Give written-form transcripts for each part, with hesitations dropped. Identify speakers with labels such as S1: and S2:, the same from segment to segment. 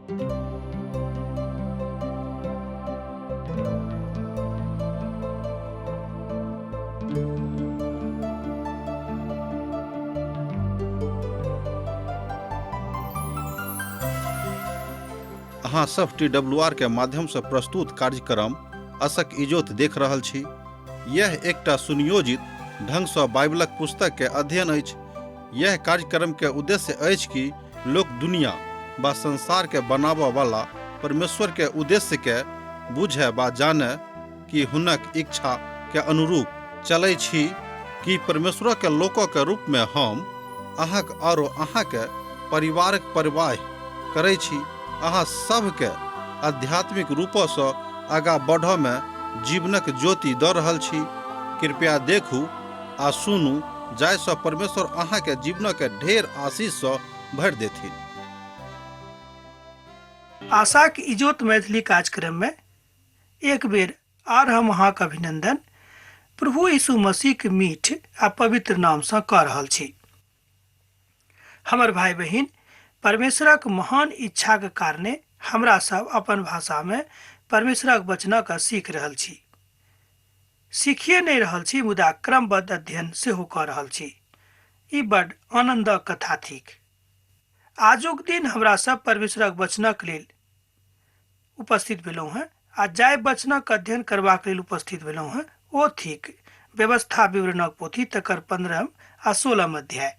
S1: अहाँ सब T W R के माध्यम से प्रस्तुत कार्यक्रम असक इजोत देख रहल छी। यह एकटा सुनियोजित ढंग सँ बाइबलक पुस्तक के अध्ययन अछि। यह कार्यक्रम के उद्देश्य अछि कि लोक दुनिया बा संसार के बनाबऽ वाला परमेश्वर के उद्देश्य के बुझे बा जाने कि हुनक इच्छा के अनुरूप चलै छी कि परमेश्वर के लोक के रूप में हम अहाँक आरो अहाँके परिवारक परवाह करै छी। अहाँ सभके आध्यात्मिक रूपसँ आगाँ बढ़ऽ में जीवनक ज्योति दऽ रहल छी। कृपया देखू आ सुनू जाहिसँ परमेश्वर अहाँके जीवनक ढेर आशीषसँ भरि देथिन।
S2: आशाक इजोत मैथिली कार्यक्रम में एक बेर आर हम अहाँक अभिनंदन प्रभु यीशु मसीह के मीठ आ पवित्र नाम सँ कऽ रहल छी। हमर भाई बहिन, परमेश्वरक महान इच्छाक कारणे हमरा सब अपन भाषा में परमेश्वरक वचनक सीख रहल छी। सीखिए नहि रहल छी मुदा क्रमबद्ध अध्ययन सेहो कऽ रहल छी। ई बड आनन्दक कथा थिक। आजुक दिन हमरा सब परमेश्वरक वचनक लेल उपस्थित भेलहुँ हेँ आ जाहि वचनक अध्ययन करबाक लेल उपस्थित भेलहुँ हेँ ओ थिक व्यवस्था विवरणक पोथी तकर 15 आ 16 अध्याय।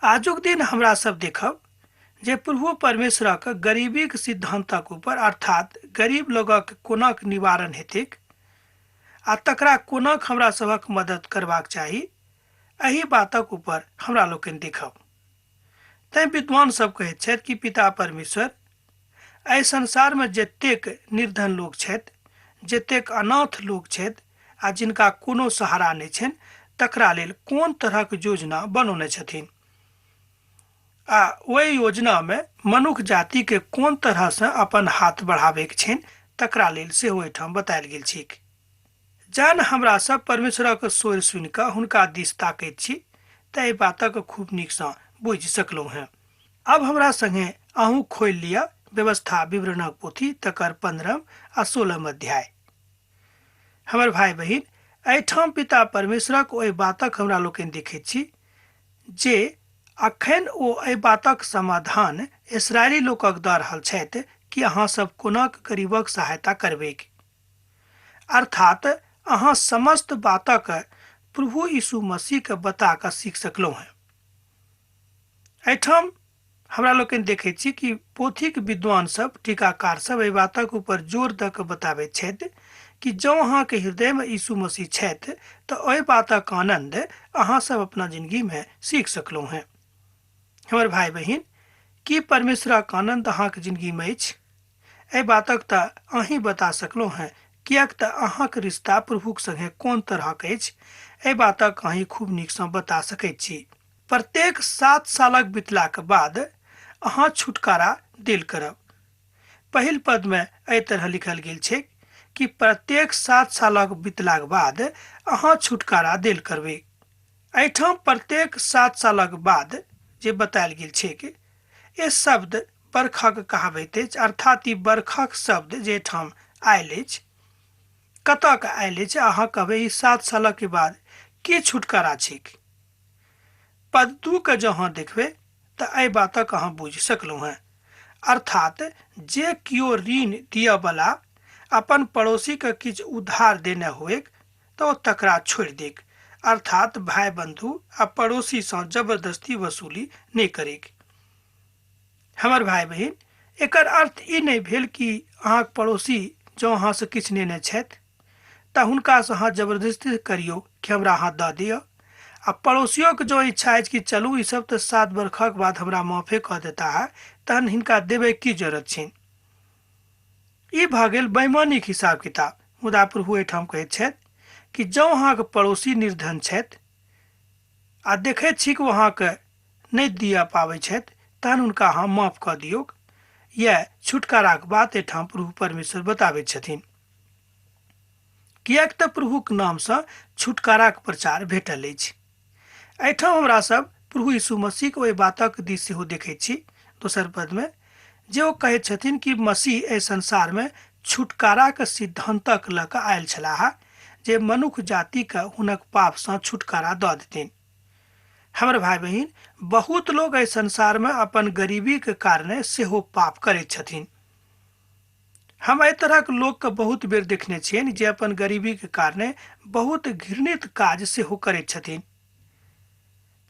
S2: आजुक दिन हमरा सब देखब जे प्रभु परमेश्वरक गरीबीक सिद्धांतक ऊपर अर्थात गरीब लोगक कोनाक निवारण हेतैक आ तकरा कोनाक हमरा सभक मदद करबाक चाही, एहि बातक ऊपर हमरा लोकनि देखब। तैं विद्वान सब कहैत छथि कि पिता परमेश्वर एहि संसार में जतेक निर्धन लोक छथि, जतेक अनाथ लोक छथि आ जिनका कोनो सहारा नहि छनि, तकरा लेल कोन तरहक योजना बनौने छथिन आ ओहि योजना में मनुख जाति के कोन तरह से अपन हाथ बढ़ाबे के छनि, तकरा लेल सेहो एहिठाम बतायल गेल छैक। जहन हमरा सब परमेश्वरक स्वर सुनि कऽ हुनका दिस ताकैत छी तऽ एहि बातक खूब नीकसँ बुझि सकलहुँ हेँ। आब हमरा संगे अहूँ खोलि लिअ व्यवस्था विवरणक पोथी तकर 15 आ 16 अध्याय। हमर भाई बहिन, एहिठाम पिता परमेश्वरक ओहि बातक हमरा लोकनि देखैत छी जे अखन ओ एहि बातक समाधान इसराइली लोकक दऽ रहल छथि कि अहाँ सब कोनाक गरीबक सहायता करबैक। अर्थात अहाँ समस्त बातक प्रभु यीशु मसीह के बता कऽ सीख सकलहुँ हेँ। एहिठाम हमरा लोकनि देखैत छी कि पोथीक विद्वान सब, टीकाकार सब एहि बातक ऊपर जोर दऽ कऽ बताबैत छथि कि जँ अहाँके हृदय में यीशु मसीह छथि तऽ एहि बातक आनंद अहाँ सब अपना जिंदगी में सीख सकलहुँ हेँ। हमर भाई बहिन, की परमेश्वरक आनंद अहाँके जिंदगी में अछि? एहि बातक तऽ अहीं बता सकलहुँ हेँ, किएक तऽ अहाँक रिश्ता प्रभुक संगे कोन तरहक अछि, एहि बातक अहीं खूब नीकसँ बता सकैत छी। प्रत्येक 7 सालक बितलाक बाद अहाँ छुटकारा देल करब। पहिल पद में एहि तरह लिखल गेल छै कि प्रत्येक 7 सालक बितलाक बाद अहाँ छुटकारा देल करबै। एहिठाम प्रत्येक 7 सालक बाद जे बतायल गेल छैक, ए शब्द बरखक कहाबैत अछि, अर्थात ई बरखक शब्द जे एहिठाम आयल अछि कतऽ के आयल अछि? अहाँ कहबै ई 7 सालक बाद की छुटकारा छैक? पद 2 के जँ अहाँ देखबै तऽ एहि बातक अहाँ बुझि सकलहुँ हेँ। अर्थात जे केओ ऋण दिअ बला अपन पड़ोसी के किछु उधार देने होइक तऽ ओ तकरा छोड़ि देक, अर्थात भाई बंधु आ पड़ोसी सँ जबरदस्ती वसूली नहि करैक। हमर भाई बहिन, एकर अर्थ ई नहि भेल कि अहाँक पड़ोसी जँ अहाँ सँ किछु नेने छथि तऽ हुनका सँ अहाँ जबरदस्ती करियौ कि हमरा अहाँ दऽ दिअ, आ पड़ोसियोके जँ इच्छा अछि कि चलू ई सब तऽ 7 बरखक बाद हमरा माफे कऽ देता है, तहन हिनका देबै की जरूरत छनि। ई भऽ गेल बेईमानीक हिसाब किताब। मुदा प्रभु एहिठाम कहैत छथि कि जँ अहाँके पड़ोसी निर्धन छथि आ देखैत छी कि ओ अहाँके नहि दिअ पाबै छथि, तहन हुनका अहाँ माफ कऽ दियौक। यैह छुटकाराक बात एहिठाम प्रभु परमेश्वर बताबैत छथिन, किएक तऽ प्रभुक नामसँ छुटकाराक प्रचार भेटल अछि। एहिठाम हमरा सब प्रभु यीशु मसीहक ओहि बातक दिस सेहो देखैत छी दोसर पदमे, जे ओ कहैत छथिन कि मसीह एहि संसारमे छुटकाराक सिद्धान्तक लऽ कऽ आयल छलाह, जे मनुख जातिके हुनक पापसँ छुटकारा दऽ देथिन। हमर भाय बहिन, बहुत लोक एहि संसारमे अपन गरीबीके कारणे सेहो पाप करैत छथिन। हम एहि तरहक लोकके बहुत बेर देखने छियनि जे अपन गरीबीके कारणे बहुत घृणित काज सेहो करैत छथिन।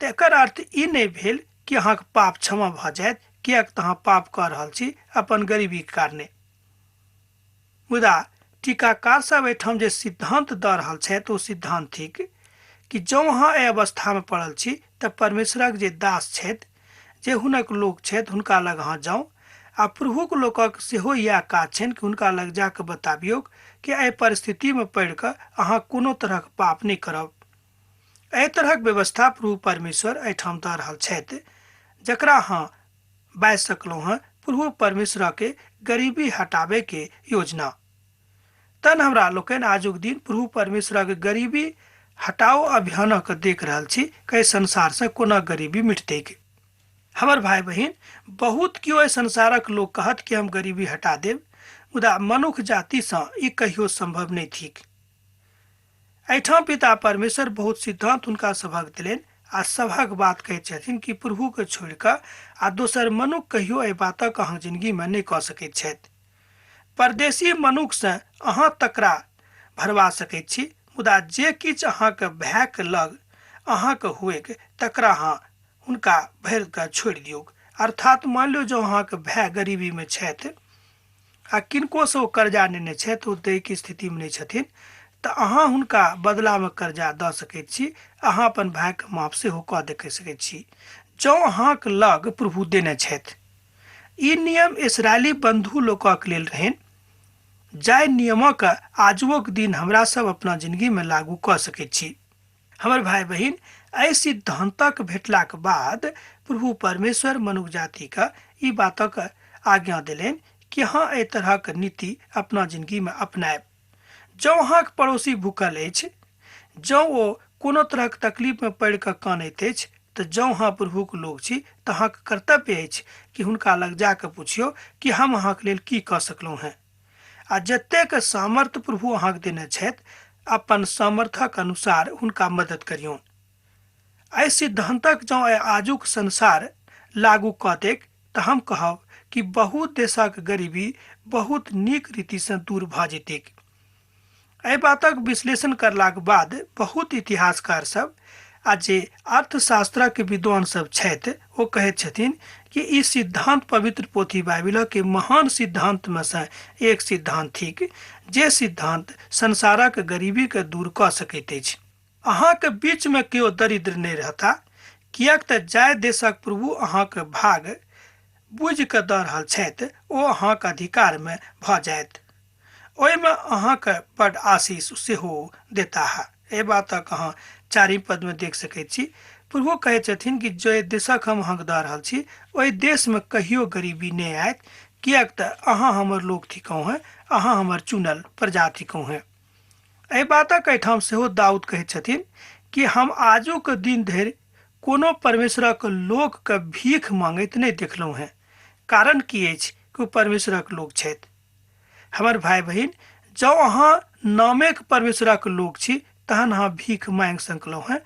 S2: तऽ एकर अर्थ ई नहि भेल कि अहाँके पाप क्षमा भऽ जायत, किएक तऽ अहाँ पाप कऽ रहल छी अपन गरीबीके कारणे। मुदा टीकाकार सब एहिठाम जे सिद्धांत दऽ रहल छथि ओ सिद्धांत थिक कि जँ अहाँ एहि अवस्थामे पड़ल छी तऽ परमेश्वरक जे दास छथि, जे हुनक लोक छथि, हुनका लग अहाँ जाउ। आ प्रभुक लोकक सेहो इएह काज छनि कि हुनका लग जाकऽ बताबियौक कि एहि परिस्थितिमे पड़ि कऽ अहाँ कोनो तरहक पाप नहि करब। एहि तरहक व्यवस्था प्रभु परमेश्वर एहिठाम दऽ रहल छथि, जकरा अहाँ बाजि सकलहुँ हँ प्रभु परमेश्वरके गरीबी हटाबैके योजना। तहन हमरा लोकनि आजुक दिन प्रभु परमेश्वरक गरीबी हटाओ अभियानक देख रहल छी कि संसारसँ कोना गरीबी मिटतैक। हमर भाय बहिन, बहुत केओ एहि संसारक लोक कहत कि हम गरीबी हटा देब, मुदा मनुख जातिसँ ई कहियो संभव नहि थिक। एहिठाम पिता परमेश्वर बहुत सिद्धांत हुनका सभक देलनि आ सभक बात कहैत छथिन कि प्रभुके छोड़ि कऽ आ दोसर मनुख कहियो एहि बातक अहाँ जिंदगीमे नहि कऽ सकैत छथि। परदेशी मनुखसँ अहाँ तकरा भरवा सकैत छी, मुदा जे किछु अहाँके भायके लग अहाँके हुएक तकरा अहाँ हुनका भरि कऽ छोड़ि दियौक। अर्थात मान लियौ जँ अहाँके भाय गरीबीमे छथि आ किनकोसँ ओ कर्जा नेने छथि, ओ दैके स्थितिमे नहि छथिन, तऽ अहाँ हुनका बदलामे कर्जा दऽ सकैत छी। अहाँ अपन भायके माफ सेहो कऽ देख सकैत छी जँ अहाँके लग प्रभु देने छथि। ई नियम इसराइली बंधु लोकक लेल रहनि, जाहि नियमक आजुओक दिन हमरा सब अपना जिंदगीमे लागू कऽ सकैत छी। हमर भाय बहिन, एहि सिद्धांतक भेटलाक बाद प्रभु परमेश्वर मनुख जातिके ई बातक आज्ञा देलनि कि अहाँ एहि तरहक नीति अपना जिंदगीमे अपनायब। जँ अहाँके पड़ोसी भूखल अछि, जँ ओ कोनो तरहक तकलीफमे पड़ि कऽ कानैत अछि, तऽ जँ अहाँ प्रभुक लोक छी तऽ अहाँके कर्तव्य अछि कि हुनका लग जा कऽ पुछियौ कि हम अहाँके लेल की कऽ सकलहुँ हेँ। आ जतेक सामर्थ्य प्रभु अहाँके देने छथि, अपन सामर्थ्यक अनुसार हुनका मदद करियौन। एहि सिद्धांतक जँ आजुक संसार लागू कऽ देक तऽ हम कहब कि बहुत देशक गरीबी बहुत नीक रीतिसँ दूर भऽ जेतैक। एहि बातक विश्लेषण करलाक बाद बहुत इतिहासकार सब आ जे अर्थशास्त्रक विद्वान सब छथि ओ कहैत छथिन कि ई सिद्धांत पवित्र पोथी बाइबिलक के महान सिद्धांत में से एक सिद्धांत थिक, जे सिद्धांत संसारक गरीबी के दूर कऽ सकैत अछि। अहाँके बीच में केओ दरिद्र नहि रहता, किएक तऽ जाहि देशक प्रभु अहाँके भाग बुझि कऽ दऽ रहल छथि ओ अहाँके अधिकार में भऽ जायत। ओहिमे अहाँके बड आशीष सेहो देताह। एहि बातक अहाँ चारिम पदमे देख सकैत छी। प्रभु कहैत छथिन कि जे देशक हम अहाँके दऽ रहल छी ओहि देशमे कहियो गरीबी नहि आयत, किएक तऽ अहाँ हमर लोक थिकहुँ हेँ, अहाँ हमर चुनल प्रजा थिकहुँ हेँ। एहि बातक एहिठाम सेहो दाऊद कहैत छथिन कि हम आजुक दिन धरि कोनो परमेश्वरक लोकके भीख मांगैत नहि देखलहुँ हेँ। कारण की अछि कि ओ परमेश्वरक लोक छथि। हमर भाय बहिन, जँ अहाँ नामेक परमेश्वरक लोक छी तहन अहाँ भीख मांगि सकलहुँ हेँ।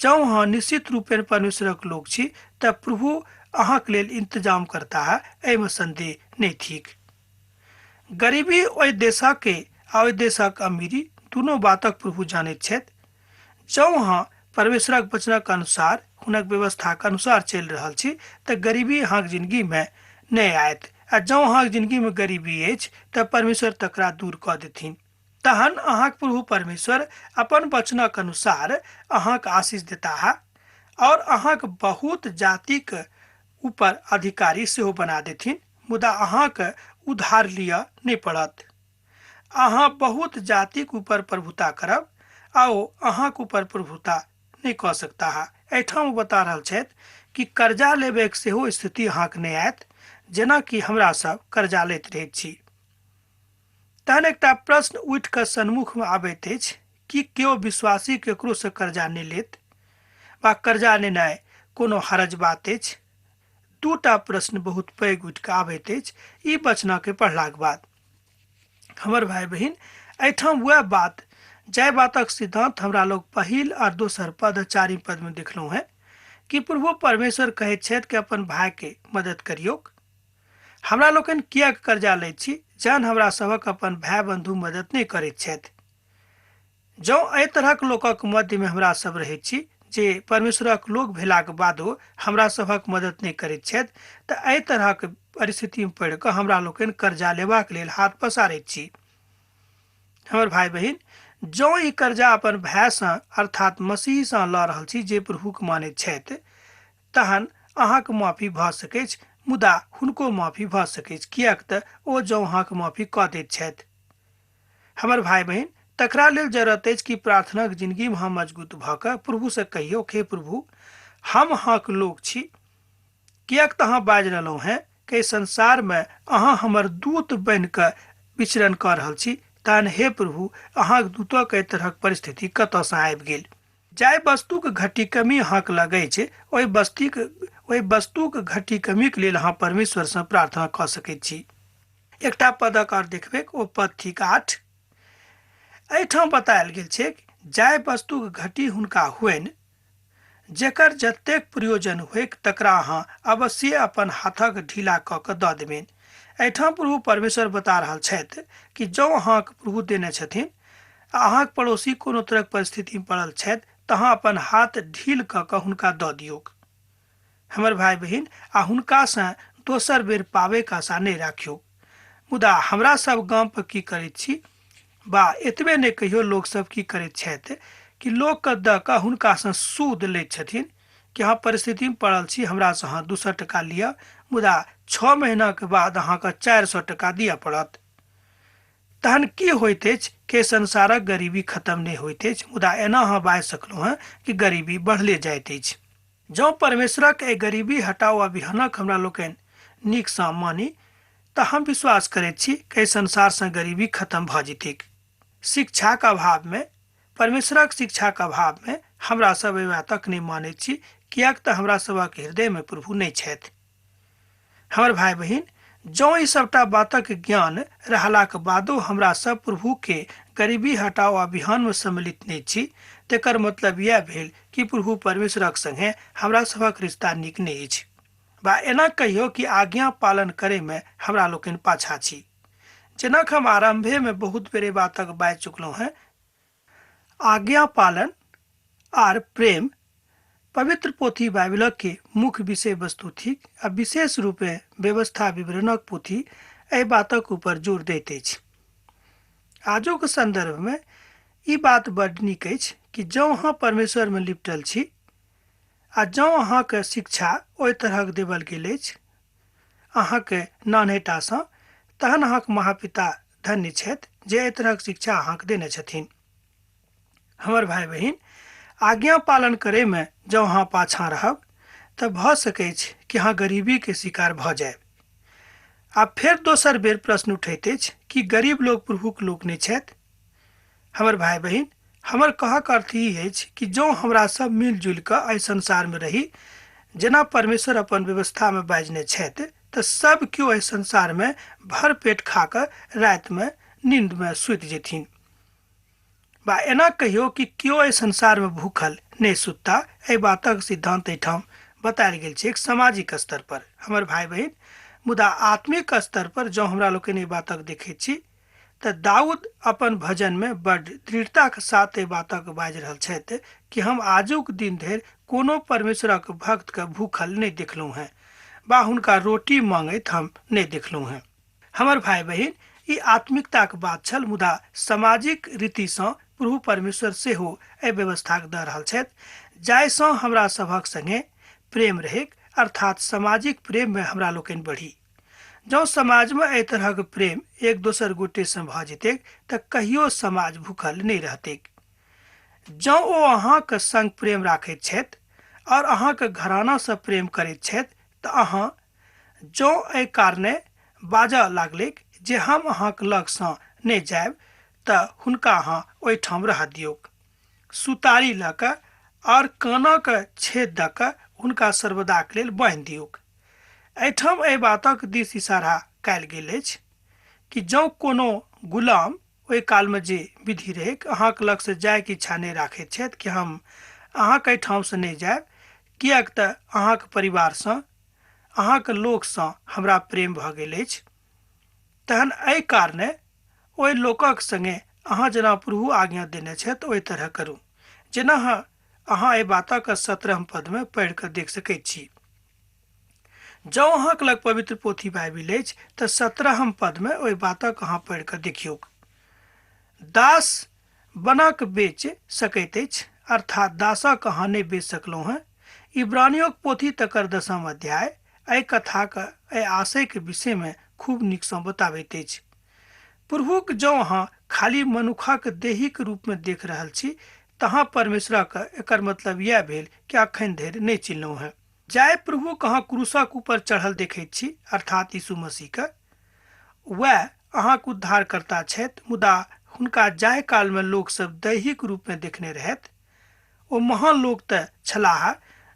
S2: जँ अहाँ निश्चित रूपेण परमेश्वरक लोक छी तऽ प्रभु अहाँके लेल इंतजाम करताह, एहिमे संदेह नहि थिक। गरीबी ओहि देशक आ ओहि देशक अमीरी दुनू बातक प्रभु जानैत छथि। जँ अहाँ परमेश्वरक वचनक अनुसार हुनक व्यवस्थाक अनुसार चलि रहल छी तऽ गरीबी अहाँके जिंदगीमे नहि आयत, आ जँ अहाँके जिंदगीमे गरीबी अछि तऽ परमेश्वर तकरा दूर कऽ देथिन। तहन अहाँके प्रभु परमेश्वर अपन वचनक अनुसार अहाँके आशीष देताह और अहाँके बहुत जातिक ऊपर अधिकारी सेहो बना देथिन, मुदा अहाँके उधार लिअ नहि पड़त। अहाँ बहुत जातिक ऊपर प्रभुता करब आ ओ अहाँके ऊपर प्रभुता नहि कऽ सकताह। एहिठाम ओ बता रहल छथि कि कर्जा लेबैके सेहो स्थिति अहाँके नहि आयत, जेनाकि हमरा सब कर्जा लैत रहैत छी। तहन एकटा प्रश्न उठि कऽ सन्मुखमे आबैत अछि कि केओ विश्वासी केकरोसँ कर्जा नहि लेत वा कर्जा लेनाइ कोनो हरज बात अछि? दूटा प्रश्न बहुत पैघ उठि कऽ आबैत अछि ई वचनाके पढ़लाक बाद। हमर भाय बहिन, एहिठाम वएह बात जाहि बातक सिद्धांत हमरा लोग पहिल और दोसर पद चारिम पद में देखलहुँ हैं कि प्रभु परमेश्वर कहैत छथि कि अपन भाई के मदद करियौक। हमरा लोकनि किएक कर्जा लैत छी जहन हमरा सभक अपन भाय बंधु मदद नहि करैत छथि? जँ एहि तरहक लोकक मध्यमे हमरा सब रहैत छी जे परमेश्वरक लोक भेलाक बादो हमरा सभक मदद नहि करैत छथि, तऽ एहि तरहक परिस्थितिमे पड़ि कऽ हमरा लोकनि कर्जा लेबाक लेल हाथ पसारैत छी। हमर भाय बहिन, जँ ई कर्जा अपन भायसँ अर्थात मसीहसँ लऽ रहल छी जे प्रभुक मानैत छथि, तहन अहाँके माफी भऽ सकैछ, मुदा हुनको माफी भऽ सकैछ, किएक तऽ ओ जँ अहाँके माफी कऽ दैत छथि। हमर भाय बहिन, तकरा लेल जरूरत अछि कि प्रार्थनाक जिंदगीमे हम मजबूत भऽ कऽ प्रभुसँ कहियौ, हे प्रभु, हम अहाँके लोक छी, किएक तऽ अहाँ बाजि रहलहुँ हेँ कि संसारमे अहाँ हमर दूत बनि कऽ विचरण कऽ रहल छी, तहन हे प्रभु, अहाँके दूतक एहि तरहक परिस्थिति कतऽसँ आबि गेल? जाहि वस्तुक घटी कमी अहाँके लग अछि, ओहि वस्तुक घटी कमीके लेल अहाँ परमेश्वरसँ प्रार्थना कऽ सकैत छी। एकटा पदक आओर देखबैक, ओ पद थिक 8। एहिठाम बतायल गेल छै जाहि वस्तुक घटी हुनका होइन, जेकर जतेक प्रयोजन होइक तकरा अहाँ अवश्य अपन हाथक ढीला कऽ कऽ दऽ देबनि। एहिठाम प्रभु परमेश्वर बता रहल छथि कि जँ अहाँके प्रभु देने छथिन आ अहाँके पड़ोसी कोनो तरहक परिस्थितिमे पड़ल छथि, तऽ अहाँ अपन हाथ ढील कऽ कऽ हुनका दऽ दियौक। हमर भाय बहिन, आ हुनकासँ दोसर बेर पाबैके आशा नहि राखियौ। मुदा हमरा सब गाम पर की करैत छी, बा एतबे नहि कहियो लोक सब की करैत छथि कि लोकके दऽ कऽ हुनकासँ सूद लैत छथिन कि अहाँ परिस्थितिमे पड़ल छी, हमरासँ अहाँ 200 टका लिअ, मुदा 6 महीनाके बाद अहाँके 400 टका दिअ पड़त। तहन की होइत अछि कि संसारक गरीबी खत्म नहि होइत अछि, मुदा एना अहाँ बाजि सकलहुँ हेँ कि गरीबी बढ़ले जाइत अछि। जँ परमेश्वरक एहि गरीबी हटाओ अभियानक हमरा लोकनि नीकसँ मानी तऽ हम विश्वास करैत छी कि एहि संसारसँ गरीबी खत्म भऽ जेतैक। शिक्षाक अभावमे, परमेश्वरक शिक्षाक अभावमे हमरा सब एहि बातक नहि मानैत छी, किएक तऽ हमरा सभक हृदयमे प्रभु नहि छथि। हमर भाय बहिन, जँ ई सबटा बातक ज्ञान रहलाक बादो हमरा सब प्रभुके गरीबी हटाओ अभियानमे सम्मिलित नहि छी, तेकर मतलब इएह भेल कि प्रभु परमेश्वरक संगे हमरा सभक रिश्ता नीक नहि अछि। बा एना कहियो कि आज्ञा पालन करैमे हमरा लोकनि पाछा छी। जेना हम आरम्भेमे बहुत बेर एहि बातक बाजि चुकलहुँ हेँ, आज्ञा पालन आर प्रेम पवित्र पोथी बाइबिलक के मुख्य विषय वस्तु थिक आ विशेष रूपे व्यवस्था विवरणक पोथी एहि बातक ऊपर जोर दैत अछि। आजुक संदर्भमे ई बात बड्ड नीक अछि कि जँ अहाँ परमेश्वरमे लिपटल छी आ जँ अहाँके शिक्षा ओहि तरहक देवल गेल अछि अहाँके नान्हेटासँ, तहन अहाँके महापिता धन्य छथि जे एहि तरहक शिक्षा अहाँके देने छथिन। हमर भाय बहिन, आज्ञा पालन करैमे जँ अहाँ पाछाँ रहब तऽ भऽ सकैछ कि अहाँ गरीबीके शिकार भऽ जायब। आ फेर दोसर बेर प्रश्न उठैत अछि कि गरीब लोक प्रभुक लोक नहि छथि? हमर भाय बहिन, हमर कहक अर्थ ई अछि कि जँ हमरा सब मिलजुलि कऽ एहि संसारमे रही जेना परमेश्वर अपन व्यवस्थामे बाजने छथि, तऽ सब केओ एहि संसारमे भर पेट खा कऽ रातिमे नींदमे सुति जेथिन। बा एना कहियो कि केओ एहि संसारमे भूखल नहि सुतता, एहि बातक सिद्धांत एहिठाम बतायल गेल छै एक सामाजिक स्तर पर। हमर भाय बहिन, मुदा आत्मिक स्तर पर जँ हमरा लोकनि एहि बातक देखैत छी तऽ दाऊद अपन भजनमे बड्ड दृढ़ताके साथ एहि बातक बाजि रहल छथि कि हम आजुक दिन धरि कोनो परमेश्वरक भक्तके भूखल नहि देखलहुँ हेँ बा हुनका रोटी मांगैत हम नहि देखलहुँ हेँ। हमर भाय बहिन, ई आत्मिकताक बात छल, मुदा सामाजिक रीतिसँ प्रभु परमेश्वर सेहो एहि व्यवस्थाक दऽ रहल छथि जाहिसँ हमरा सभक संगे प्रेम रहैक, अर्थात सामाजिक प्रेममे हमरा लोकनि बढ़ी। जँ समाजमे एहि तरहक प्रेम एक दोसर गोटेसँ भऽ जेतैक तऽ कहियो समाज भूखल नहि रहतैक। जँ ओ अहाँके संग प्रेम राखैत छथि और अहाँके घरानासँ प्रेम करैत छथि तऽ अहाँ जँ एहि कारणे बाजऽ लागलैक जे हम अहाँक लगसँ नहि जायब, तऽ हुनका अहाँ ओहिठाम रहऽ दियौक। सुतारी लऽ कऽ और कानक छेद दऽ कऽ हुनका सर्वदाक लेल बान्हि दियौक। एहिठाम एहि बातक दिस इशारा कयल गेल अछि कि जँ कोनो गुलाम ओहि कालमे जे विधि रहैक अहाँके लगसँ जायके इच्छा नहि राखैत छथि कि हम अहाँके एहिठामसँ नहि जायब, किएक तऽ अहाँके परिवारसँ अहाँके लोकसँ हमरा प्रेम भऽ गेल अछि, तहन एहि कारणे ओहि लोकक संगे अहाँ जेना प्रभु आज्ञा देने छथि ओहि तरह करू। जेना अहाँ एहि बातक 17 पदमे पढ़ि कऽ देख सकैत छी। जँ अहाँके लग पवित्र पोथी बाइबिल अछि तऽ 17 पदमे ओहि बातक अहाँ पढ़ि कऽ देखियौक। दास बना कऽ बेच सकैत अछि, अर्थात दासक अहाँ नहि बेच सकलहुँ हेँ। इब्रानियोक पोथी तकर 10 अध्याय एहि कथाक एहि आशयके विषयमे खूब नीकसँ बताबैत अछि। प्रभुक जँ अहाँ खाली मनुखक देहिक रूपमे देख रहल छी तहाँ परमेश्वरक एकर मतलब इएह भेल कि अखन धरि नहि चिन्हलहुँ हेँ। जाहि प्रभुक अहाँ क्रूसक ऊपर चढ़ल देखैत छी अर्थात यीशु मसीहके, वएह अहाँके उद्धारकर्ता छथि, मुदा हुनका जाहि कालमे लोकसभ दैहिक रूपमे देखने रहथि ओ महान लोक तऽ छलाह,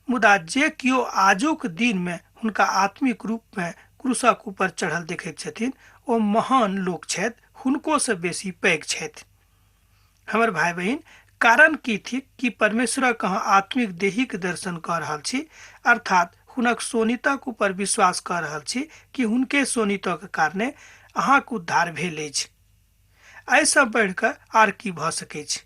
S2: मुदा जे केओ आजुक दिनमे हुनका आत्मिक रूपमे क्रूसक ऊपर चढ़ल देखैत छथिन ओ महान लोक छथि, हुनकोसँ बेसी पैघ छथि। हमर भाय बहिन, कारण की थिक कि परमेश्वरक अहाँ आत्मिक देहिक दर्शन कऽ रहल छी, अर्थात हुनक शोणितक ऊपर विश्वास कऽ रहल छी कि हुनके शोणितक कारणे अहाँके उद्धार भेल अछि। एहिसँ बढ़ि कऽ आर की भऽ सकैछ?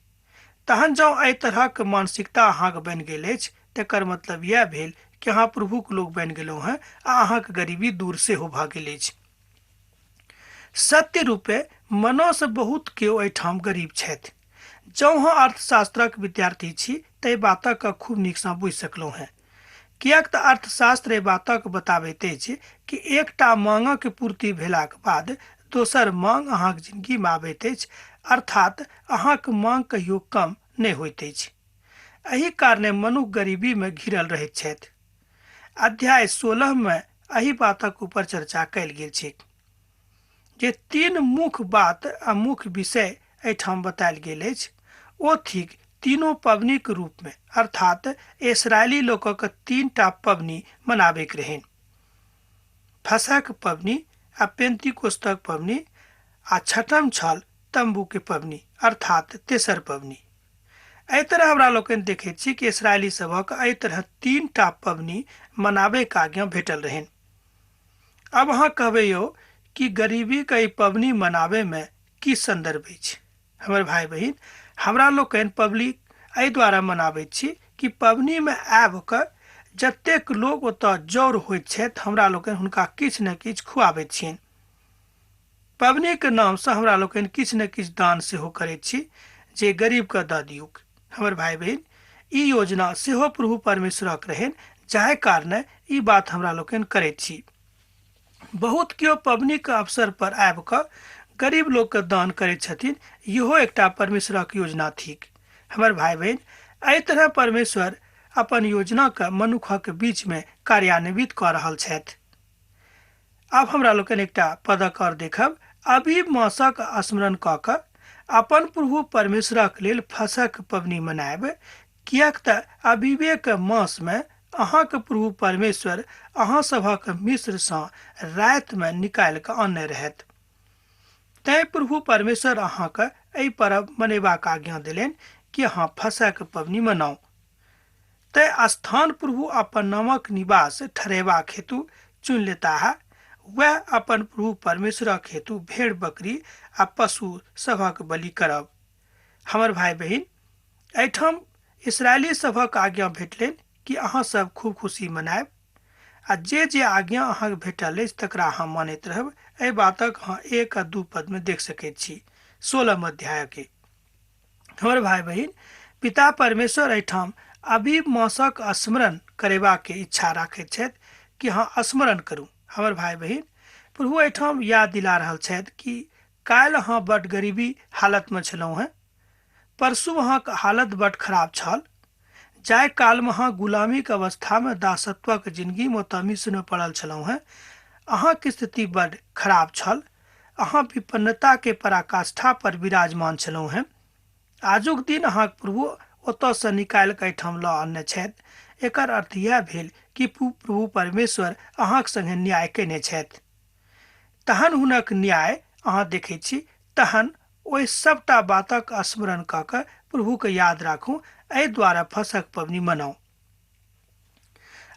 S2: तहन जँ एहि तरहक मानसिकता अहाँके बनि गेल अछि तकर मतलब इएह भेल कि अहाँ प्रभुक लोक बनि गेलहुँ हेँ आ अहाँके गरीबी दूर सेहो भऽ गेल अछि। सत्य रूपे मनोसँ बहुत केओ एहिठाम गरीब छथि। जँ अहाँ अर्थशास्त्रक विद्यार्थी छी ताहि बातक खूब नीकसँ बुझि सकलहुँ हेँ, किएक तऽ अर्थशास्त्र एहि बातक बताबैत अछि कि एकटा माँगक पूर्ति भेलाक बाद दोसर माँग अहाँक जिनगीमे आबैत अछि, अर्थात अहाँक माँग कहियो कम नहि होइत अछि। एहि कारणे मनुख गरीबीमे घिरल रहैत छथि। अध्याय 16 मे एहि बातक ऊपर चर्चा कयल गेल छै जे 3 मुख्य बात आ मुख्य विषय एहिठाम बतायल गेल अछि। ओ थिक तीनों पबनीक रूपमे, अर्थात इसराइली लोकक 3 पबनी मनाबैके रहनि, फसहक पबनी आ पेंतिकोस्तक पबनी आ छठम छल तम्बू के पबनी अर्थात तेसर पबनी। एहि तरह हमरा लोकनि देखैत छी कि इसराइली सभक एहि तरह 3 पबनी मनाबैके आज्ञा भेटल रहनि। अब अहाँ कहबै यौ कि गरीबीके एहि पबनी मनाबैमे की संदर्भ अछि? हमर भाय बहिन, हमरा लोकनि पबनी एहि द्वारा मनाबैत छी कि पबनीमे आबि कऽ जतेक लोक ओतऽ जौर होइत छथि हमरा लोकनि हुनका किछु ने किछु खुआबैत छियनि। पबनीके नामसँ हमरा लोकनि किछु ने किछु दान सेहो करैत छी जे गरीबके दऽ दियौक। हमर भाय बहिन, ई योजना सेहो प्रभु परमेश्वरक रहनि, जाहि कारणे ई बात हमरा लोकनि करैत छी। बहुत केओ पबनीके अवसर पर आबि कऽ गरीब लोकके दान करैत छथिन, इहो एकटा परमेश्वरक योजना थिक। हमर भाय बहिन, एहि तरह परमेश्वर अपन योजनाके मनुखक बीचमे कार्यान्वित कऽ रहल छथि। आब हमरा लोकनि एकटा पदक और देखब। अबीब मासक स्मरण कऽ कऽ अपन प्रभु परमेश्वरक लेल फसहक पबनी मनायब, किएक तऽ अबीबेक मासमे अहाँके प्रभु परमेश्वर अहाँ सभक मिस्रसँ रातिमे निकालि कऽ आनने रहथि। तैं प्रभु परमेश्वर अहाँके एहि पर्व मनेबाक आज्ञा देलनि कि अहाँ फसहक पबनी मनाउ। तैं स्थान प्रभु अपन नामक निवास ठहरेबाक हेतु चुनि लेता है, वह अपन प्रभु परमेश्वरक हेतु भेड़ बकरी आ पशु सभक बलि करब। हमर भाय बहिन, एहिठाम इसराइली सभक आज्ञा भेटलनि कि अहाँ सब खूब खुशी मनायब आ जे जे आज्ञा अहाँके भेटल अछि तकरा अहाँ मानैत रहब। एहि बातक अहाँ 1 आ 2 पदमे देख सकैत छी, 16 अध्यायके। हमर भाय बहिन, पिता परमेश्वर एहिठाम अबीब मासक स्मरण करेबाक इच्छा राखैत छथि कि अहाँ स्मरण करू। हमर भाय बहिन, प्रभु एहिठाम याद दिला रहल छथि कि काल्हि अहाँ बड गरीबी हालतमे छलहुँ हेँ, परसू अहाँके हालत बड खराब छल, जाहि कालमे अहाँ गुलामीके अवस्थामे दासत्वक जिंदगीमे ओतऽ मिस्रमे पड़ल छलहुँ हेँ, अहाँके स्थिति बड खराब छल, अहाँ विपन्नताके पराकाष्ठा पर विराजमान छलहुँ हेँ। आजुक दिन अहाँके प्रभु ओतऽसँ निकालि कऽ एहिठाम लऽ आनने छथि। एकर अर्थ इएह भेल कि प्रभु परमेश्वर अहाँक संगे न्याय केने छथि। तहन हुनक न्याय अहाँ देखै छी। तहन ओहि सबटा बातक स्मरण कऽ कऽ प्रभुके याद राखू, एहि द्वारा फसक पबनी मनाउ।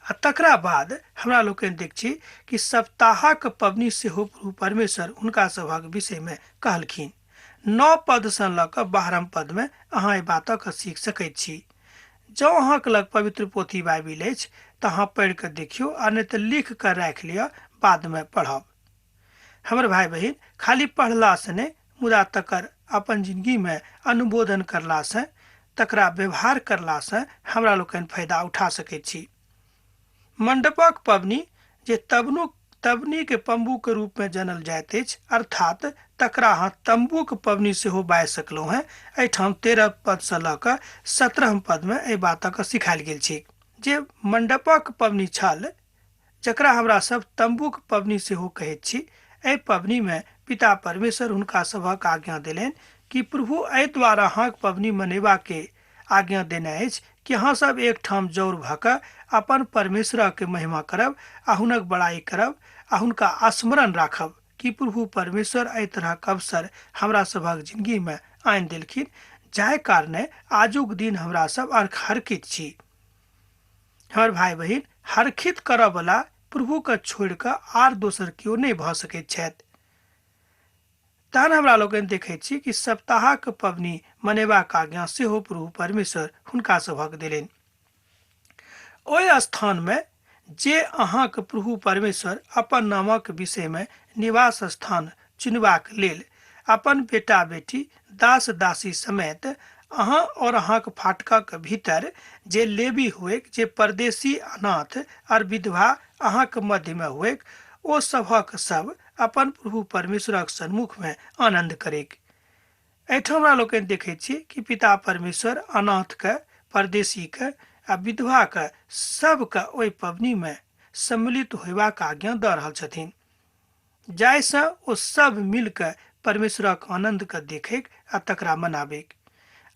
S2: आ तकरा बाद हमरा लोकनि देख छी कि सप्ताहक पबनी सेहो प्रभु परमेश्वर हुनका सभक विषयमे कहलखिन। 9 पदसँ लऽ कऽ 12 पदमे अहाँ एहि बातक सीख सकैत छी। जँ अहाँके लग पवित्र पोथी बाइबिल अछि तऽ अहाँ पढ़ि कऽ देखियौ, आ नहि तऽ लिख कऽ राखि लिअ, बादमे पढ़ब। हमर भाय बहिन, खाली पढ़लासँ नहि, मुदा तकर अपन जिंदगीमे अनुमोदन करलासँ, तकरा व्यवहार करलासँ हमरा लोकनि फायदा उठा सकैत छी। मंडपक पबनी जे तबनी के पम्बू के रूप में जानल जाइत अछि, अर्थात तकरा अहाँ तम्बूक पबनी सेहो बाजि सकलहुँ हेँ। एहिठाम 13 पदसँ लऽ कऽ 17 पदमे एहि बातक सिखायल गेल छै जे मंडपक पबनी छल, जकरा हमरा सब तम्बूक पबनी सेहो कहैत छी। एहि पबनीमे पिता परमेश्वर हुनका सभक आज्ञा देलनि कि प्रभु एहि द्वारा अहाँक पबनी मनेबाके आज्ञा देने अछि कि अहाँ सब एकठाम जौर भऽ कऽ अपन परमेश्वरके महिमा करब आ हुनक बड़ाई करब आ हुनका स्मरण राखब कि प्रभु परमेश्वर एहि तरहक अवसर हमरा सभक जिंदगीमे आनि देलखिन, जाहि कारणे आजुक दिन हमरा सब हरखित छी। हमर भाय बहिन, हरखित करऽवला प्रभुके छोड़ि कऽ आर दोसर केओ नहि भऽ सकैत छथि। तहन हमरा लोकनि देखैत छी कि सप्ताहक पबनी मनेबाक आज्ञा सेहो प्रभु परमेश्वर हुनका सभक देलनि। ओहि स्थानमे जे अहाँक प्रभु परमेश्वर अपन नामक विषयमे निवास स्थान चुनबाक लेल अपन बेटा बेटी दास दासी समेत अहाँ और अहाँक फाटकक भीतर जे लेबी हुएक, जे परदेशी अनाथ और विधवा अहाँक मध्यमे हुएक, ओ सभक सब अपन प्रभु परमेश्वरक सन्मुखमे आनन्द करेक। एहिठाम हमरा लोकनि देखैत छी कि पिता परमेश्वर अनाथके, परदेशीके आ विधवाके सबके ओहि पबनीमे सम्मिलित होयबाक आज्ञा दऽ रहल छथिन, जाहिसँ ओ सब मिलके परमेश्वरक आनन्दके देखैक आ तकरा मनाबैक।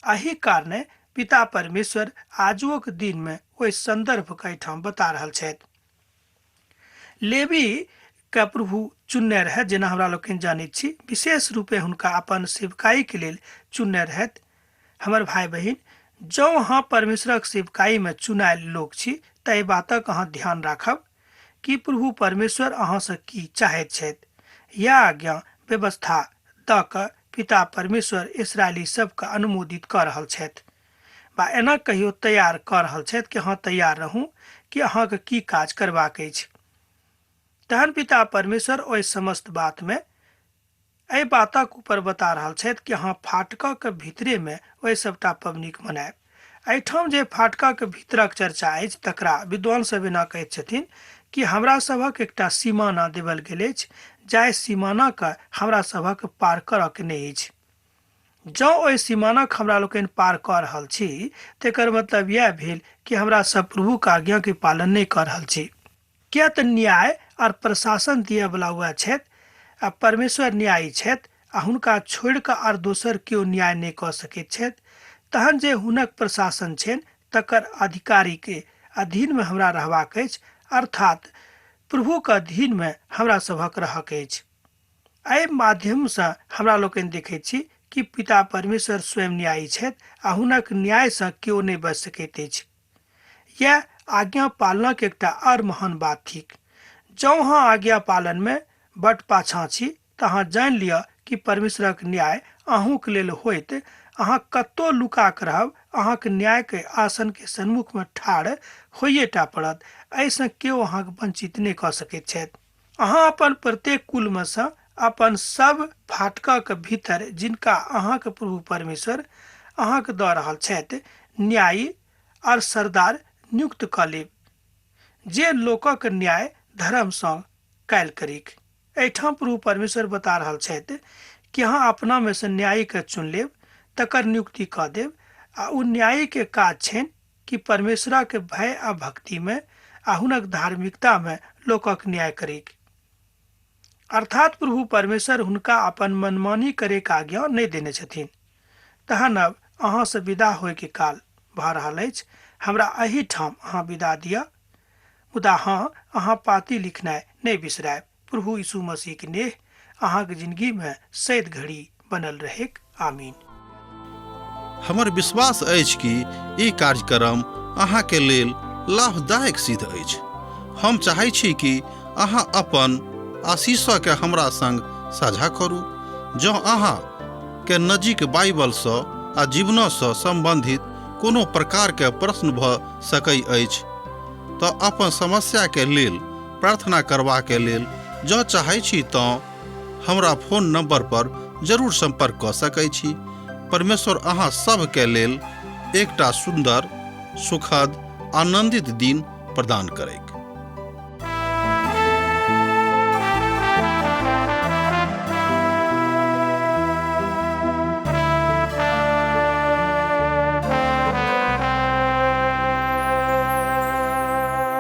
S2: एहि कारणे पिता परमेश्वर आजुक दिनमे ओहि सन्दर्भके एहिठाम बता रहल छथि। लेबी के प्रभु चुनने रहै, जेना हमरा लोकनि जानैत छी, विशेष रूपे हुनका अपन सेवकाईके लेल चुनने रहथि। हमर भाय बहिन, जँ अहाँ परमेश्वरक सेवकाईमे चुनायल लोक छी तऽ एहि बातक अहाँ ध्यान राखब कि प्रभु परमेश्वर अहाँसँ की चाहैत छथि। यह आज्ञा व्यवस्था दऽ कऽ पिता परमेश्वर इसराइली सबके अनुमोदित कऽ रहल छथि बा एना कहियो तैयार कऽ रहल छथि कि अहाँ तैयार रहू कि अहाँके की काज करबाक अछि। तहन पिता परमेश्वर ओहि समस्त बातमे एहि बातक ऊपर बता रहल छथि कि अहाँ फाटकक भीतरेमे ओहि सबटा पबनीक मनायब। एहिठाम जे फाटकक भीतरक चर्चा अछि तकरा विद्वान सब एना कहैत छथिन कि हमरा सभक एकटा सीमाना देवल गेल अछि, जाहि सीमानाके हमरा सभक पार करऽके नहि अछि। जँ ओहि सीमानाक हमरा लोकनि पार कऽ रहल छी तेकर मतलब इएह भेल कि हमरा सब प्रभुक आज्ञाके पालन नहि कऽ रहल छी। किया तऽ न्याय और प्रशासन दियऽवला वएह छथि आ परमेश्वर न्यायी छथि आ हुनका छोड़ि कऽ आर दोसर केओ न्याय नहि कऽ सकैत छथि। तहन जे हुनक प्रशासन छनि तकर अधिकारीके अधीनमे हमरा रहबाक अछि, अर्थात प्रभुक अधीनमे हमरा सभक रहक अछि। एहि माध्यमसँ हमरा लोकनि देखैत छी कि पिता परमेश्वर स्वयं न्यायी छथि आ हुनक न्यायसँ केओ नहि बचि सकैत अछि। यह आज्ञा पालनक एकटा आओर महान बात थिक। जँ अहाँ आज्ञा पालनमे बड पाछाँ छी तऽ अहाँ जानि लिअ कि परमेश्वरक न्याय अहूँक लेल होइत। अहाँ कतौ लुका कऽ रहब, अहाँक न्यायके आसनके सन्मुखमे ठाढ़ होइएटा पड़त। एहिसँ केओ अहाँके वंचित नहि कऽ सकैत छथि। अहाँ अपन प्रत्येक कुलमे सँ अपन सब फाटकक भीतर जिनका अहाँके प्रभु परमेश्वर अहाँके दऽ रहल छथि न्यायी और सरदार नियुक्त कऽ लेब, जे लोकक न्याय धर्मसँ कयल करीक। एहिठाम प्रभु परमेश्वर बता रहल छथि कि अहाँ अपनामे सँ न्यायीके चुनि लेब, तकर नियुक्ति कऽ देब आ ओ न्यायीके काज छनि कि परमेश्वरक भय आ भक्तिमे आ हुनक धार्मिकतामे लोकक न्याय करीक। अर्थात प्रभु परमेश्वर हुनका अपन मनमानी करैके आज्ञा नहि देने छथिन। तहन अब अहाँसँ विदा होइके काल भऽ रहल अछि, हमरा एहिठाम अहाँ विदा दिअ। मुदा हँ, अहाँ पाती लिखनाइ नहि बिसरायब। प्रभु यीशु मसीहके नेह अहाँके जिंदगीमे सैद घड़ी बनल रहेक। आमीन।
S1: हमर विश्वास अछि कि ई कार्यक्रम अहाँके लेल लाभदायक सिद्ध अछि। हम चाहै छी कि अहाँ अपन आशीषके हमरा संग साझा करू। जँ अहाँ के नजीक बाइबलसँ आ जीवनसँ सम्बन्धित कोनो प्रकारके प्रश्न भऽ सकै अछि तऽ अपन समस्याके लेल प्रार्थना करबाके लेल जँ चाहै छी तँ हमरा फोन नंबर पर जरूर संपर्क कऽ सकै छी। परमेश्वर अहाँ सभके लेल एकटा सुन्दर, सुखद, आनंदित दिन प्रदान करैक।